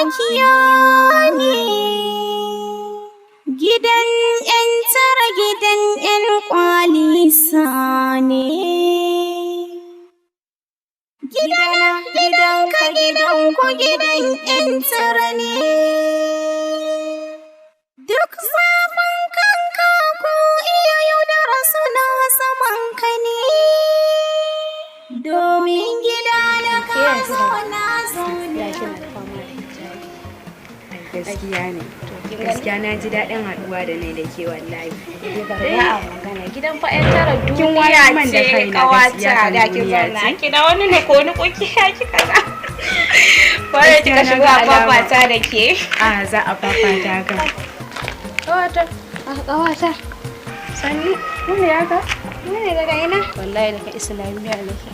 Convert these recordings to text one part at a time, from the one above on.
Cakwakiya ne. Gidan 'yan tara, gidan 'yan kwalisa ne. Gidana, gidanka, gidanku, gidan 'yan tara ne. Duk zafin kanka ko iya yaudara suna saman ka ne. Domin gida na ka zo na zo ne. Gaskiya ne, gaskiya na ji daɗin haɗuwa da ne da ke, wallahi. Ba a magana, gidan fa 'yan tara Kin wayar duniya man da ce. kaina, Kawata gaskiya kan da kin duniya zauna ce. kina wani ne ko wani koki ya kika ga. Bare kika Gaskiya na shigo ga a alama. fafata da ke. A za a fafata ka. Kawata. A ƙawata. Sannu, mun ya ka? Ne daga ina? Wallahi daga Islamiyya nake.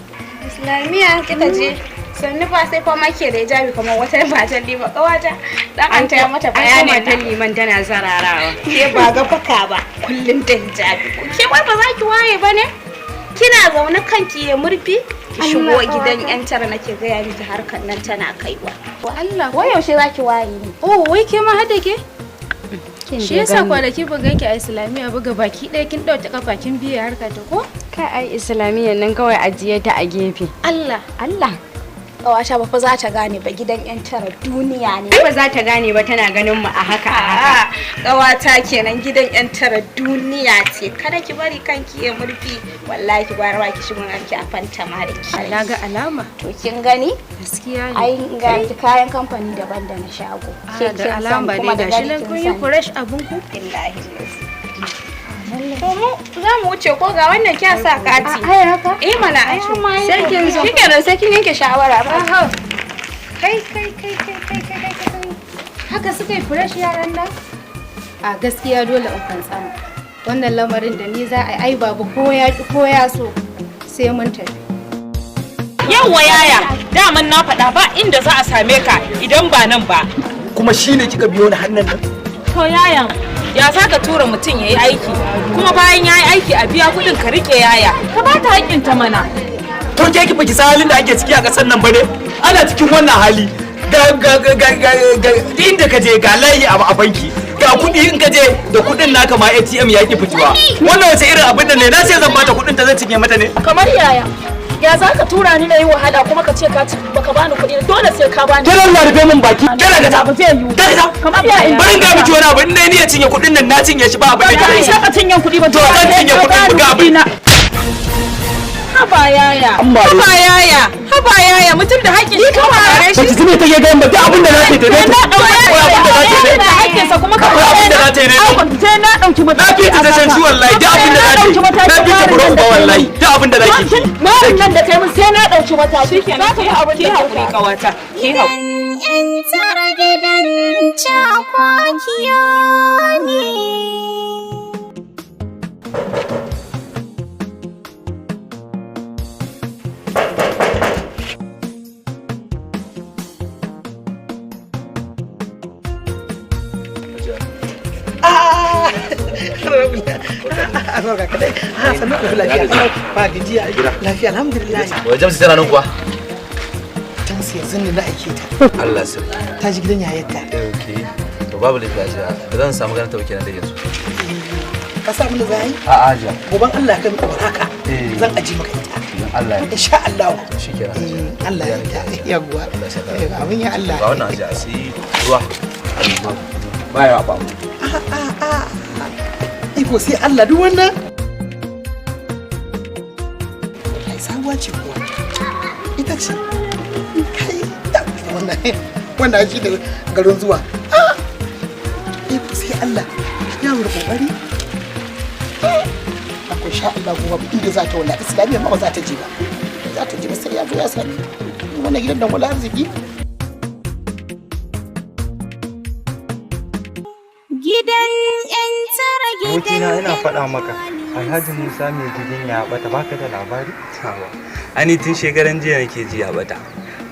Islamiyya Kika je? Sannu fa, sai fa make da hijabi kamar wata matan lima, kawata. Dan an taya mata An bayanin matan liman tana zararawa. Ke ba ga faka ba, kullum da hijabi. Ke wai ba za ki waye ba ne? Kina zaune kanki ya murfi? Ki shigo gidan 'yan tara, nake gaya miki, harkar nan tana kaiwa. Allah. Wai yaushe za ki waye ne? Oh, wai ke ma hada ke? Kin Shi dai yasa gani. kwanaki ban ganki a Islamiyya ba, baki ɗaya kin ɗauke kafa kin biye harka ta ko? Kai, ai Islamiyyar nan kawai ajiye ta a gefe. Allah. Allah. Kawata ba fa za ta gane ba, gidan 'yan tara duniya ne. Ai ba za ta gane ba, tana ganin mu a haka a haka. A'a, ƙawata kenan, gidan 'yan tara duniya ce. Kada ki bari kanki ya murfi. Wallahi ki gwara ba ki shigo ki a fanta ma da ki. Na ga alama. To kin gani? Gaskiya ne. Ai ga ki, kayan kamfani daban da na shago. Ah, Ke da kin alama sani dai kuma da gashi gani nan kin kun yi sani. fresh abun ku. Billahi lazi. To mu za mu wuce ko ga wannan kya sa kati. Ai haka? Eh mana, ai Sai kin zo. Shikenan, sai kin yanke shawara ba. Kai kai kai kai kai kai kai kai. Haka suka yi fresh yaran nan? A gaskiya dole in fantsama. Wannan lamarin da ni za a yi, ai babu ko ya ki ko ya so sai mun tafi. Yawwa yaya, daman na faɗa, ba inda za a same ka idan ba nan ba. Kuma shine kika biyo ni hannun nan? To yaya, ya za ka tura mutum ya yi aiki, kuma bayan ya yi aiki a biya kuɗin, ka riƙe? Yaya, ka ba ta haƙƙinta mana. To ke ki baki san halin da ake ciki a ƙasar nan ba ne? Ana cikin wannan hali, ga ga ga ga ga ga inda ka je ga layi a banki, ga kuɗi, in ka je da kuɗin naka ma ATM ya ki fituwa. Wannan wace irin abin da ne? Na ce zan bata kuɗin ta, zan cinye mata ne? Kamar yaya? Ya za ka tura ni na yi wahala kuma ka ce ka ci baka bani kuɗi? Dole sai ka bani. Ke Allah, rufe min baki. Kada ka ta Ba zai yiwu. Kada ta. Kamar yaya? Bari in ga miki wani abu, in dai ni ya cinye kuɗin nan, na cinye shi, ba abin da Ba ke isa ka cinye kuɗi ba. To zan cinye kuɗin, buga abin. Haba yaya. An bare. Haba yaya. Haba yaya, mutum da haƙƙin shi ka bare shi. Baki ji me take gayan ba? Duk abin da za ta yi ta Na yi. ɗauki Akwai abin da za ta yi. da haƙƙinsa kuma ka Akwai abin da za ta yi ne. Sai na ɗauki Na mataki. fi ta tashan shi, wallahi duk abin da za ta yi. Na fi ta buro uba, wallahi duk abin da za ki yi. Marin nan da kai mun, sai na ɗauki mataki. Shikenan, ki haƙuri, ki haƙuri ƙawata. Ki haƙuri. 'Yan tara, gidan cakwakiya ne. Ba gajiya, lafiya alhamdulillah. Wai Jamsu tana nan kuwa? Jamsu yanzu ne na aike ta. Allah sarki. Ta ji gidan yayarta. Okay. To babu laifi, ajiya. Ba zan samu ganin ta ba kenan da yanzu. Ka sa mun da za a yi? A'a, ajiya. Goban Allah kai muku haka. Eh. Zan aje maka ita. Idan Allah ya Insha Allah. Shikenan. Eh, Allah ya yarda. Yawwa. Allah ya saka. Eh, amin ya Allah. Ga wannan, ajiya, sai ruwa. Baya ba. Iko sai Allah, duk wannan. Ai sabuwa ce kuwa. Ita ce. Kai, ta wannan wannan shi da garin zuwa. Ah! Iko sai Allah. Ya wuri kokari. Akwai sha Allah gobe inda za ta, wallahi Islamiyya ma ba za ta je ba. Ba za ta je ba sai ya zo ya same ta. Wannan gidan dan wala arziki. Gidan 'yan tara, gidan Abokina, ina 'yan faɗa maka, Alhaji Musa mai gidan ya bata, baka da labari? Ani tun shekaran jiya nake ji ya bata.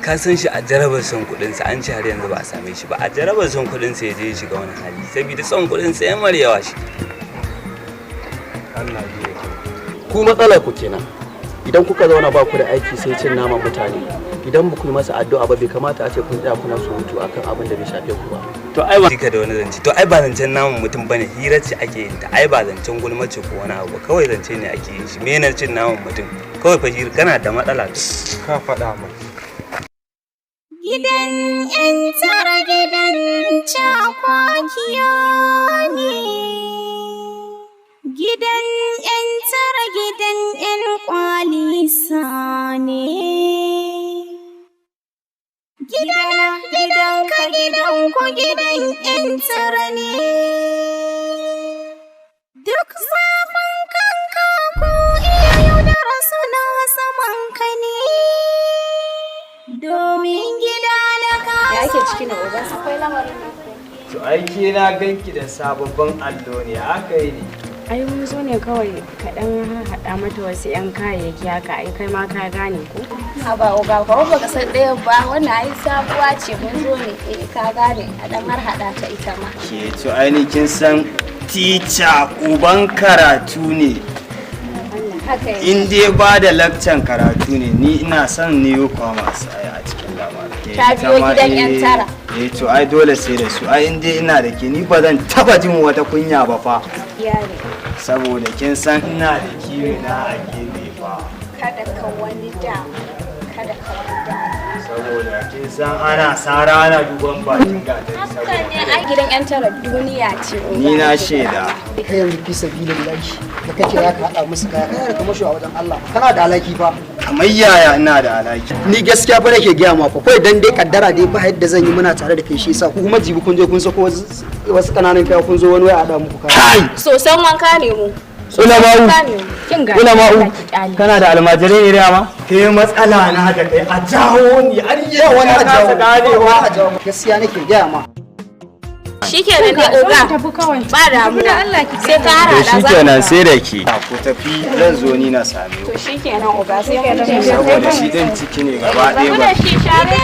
Ka san shi a jarabar son kuɗin sa, an ce har yanzu ba a same shi ba. A jarabar son kuɗin sa ya je ya shiga wani hali saboda son kuɗin sa ya maryawa shi. Allah ya Ku matsalar ku kenan, idan kuka zauna ba ku da aiki sai cin naman mutane. Idan ba ku yi masa addu'a ba, bai kamata a ce kun tsaya kuna surutu akan abin da bai shafe ku ba. To ai ba ka da wani zance. To ai ba zancen namun mutum bane, hira ce ake yin ta. Ai ba zancen gulma ce ko wani abu ba, kawai zance ne ake yin shi. Me na cin namun mutum? Kawai fa hira, kana da matsala. Ka faɗa mai. Gidan 'yan tara gidan cakwakiya ne. Gidan 'yan tara gidan 'yan kwalisa ne. Gidana, gidanka, gidanku gidan 'yan tara ne. Duk zafin kanka ko iya yaudara suna saman ka ne. Domin gida na Ya ake ciki na oga? Akwai lamarin nan. To ai ke na ganki da sababbin allo ne, aka yi ne? Ai mun zo ne kawai kaɗan haɗa mata wasu 'yan kayayyaki haka, ai kai ma ka gane ko? Haba oga, ko baka san ɗayan ba, wannan ai sabuwa ce, mun zo ne, eh, ka gane, a dan har haɗa ta ita ma. Ke to ai ni kin san tica uban karatu ne. Haka yake. In dai ba da lakcan karatu ne, ni ina son new commerce ai a cikin lamarin. Ke Ta ita biyo ma, gidan 'yan tara. Eh to ai dole sai da su. Ai in dai ina da ke, ni ba zan taba jin wata kunya ba fa. Gaskiya ne. Saboda kin san ina da kiwo na a gefe fa. Kada ka wani damu. Kada ka wani damu. Saboda kin san ana sara ana duban bakin gatari Haka saboda. ne, ai gidan 'yan tara duniya ce, oga. Ni na shaida. Kai yanzu, fi sabilillahi, da kake za ka haɗa musu kaya, kana da kamasho a wajen Allah, kana da alaki fa. Kamar yaya ina da alaki? Ni gaskiya fa nake gaya ma fa, kawai dan dai kaddara dai ba yadda zan yi, muna tare da kai, shi yasa ku kuma jibi kun je kun sako wasu kananan kaya, kun zo wani wai a haɗa muku kaya. Sosan wanka ne mu. Ulama'u. Wanka ne mu. Kin ga Ulama'u, ki kyale. Kana da almajirai ne dama? Ke matsala na da kai, a jawo ni har yau wani na a jawo kasa ganewa. Wani a jawo, gaskiya nake gaya ma. Shikenan dai Zo mu oga. tafi kawai. Ba damuwa. Da Allah ki Sai ka To harhaɗa za shikenan, sai da ke. Ku tafi, zan zo ni na same ku. To shikenan oga, sai mun je. Saboda shi din ciki ne gaba ɗaya Rabu ba. da shi, share.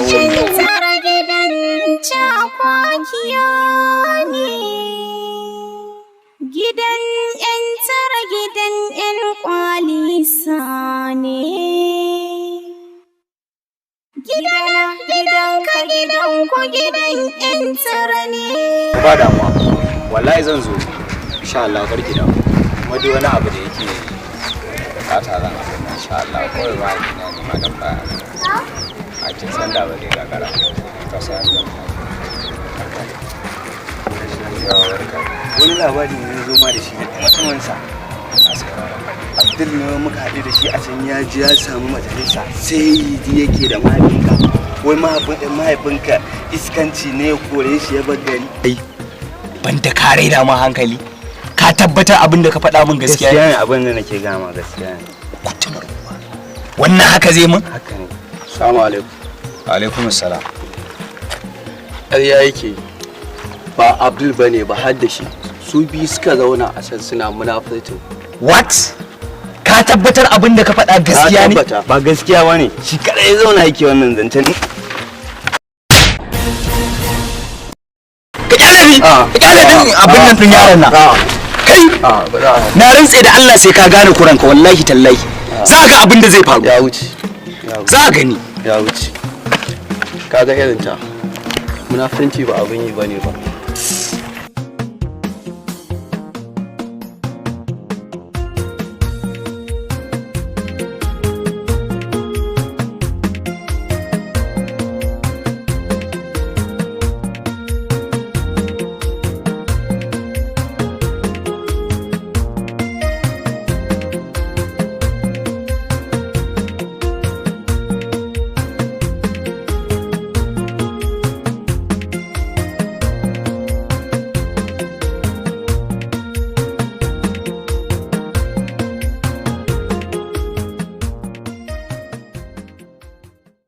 Jawo ni. Tara gidan cakwakiya ne. Gidan 'yan tara gidan 'yan kwalisa ne. Gidana, gidanka, gidanku gidan 'yan tara ne. Ba damuwa, wallahi zan zo insha Allah, karki damu. Kuma duk wani abu da yake bukata zan abu insha Allah. Kawai ba ina ne ma dan baya a kin san da ba zai gagara ka san zan. Wani labari ne ya zo ma da shi da mutuminsa Abdul ne, muka haɗu da shi a can, ya ji ya samu majalisa, sai ji yake da mahaifinka, wai mahaifinka iskanci ne ya kore shi ya bar gari. Ai ban da ka raina ma hankali, ka tabbatar abin da ka faɗa min gaskiya Gaskiya ne, abin da nake gama gaskiya ne. Wannan haka zai mun? Haka ne. Assalamu alaikum. Alaikum salam. Ƙarya yake, ba Abdul bane ba, har da shi su biyu suka zauna a can suna munafurcin. What? Ka tabbatar abin da ka faɗa gaskiya ne? Ba gaskiya ba ne, shi kadai ya zauna yake wannan zancen. Ka kyale ni, ka kyale din abin nan din yaron nan. Kai, na rantse da Allah sai ka gane kuranka, wallahi tallahi za ga abin da zai faru. Ya wuce. Za gani. Ya wuce. Kaga irin ta munafurci ba abin yi bane ba.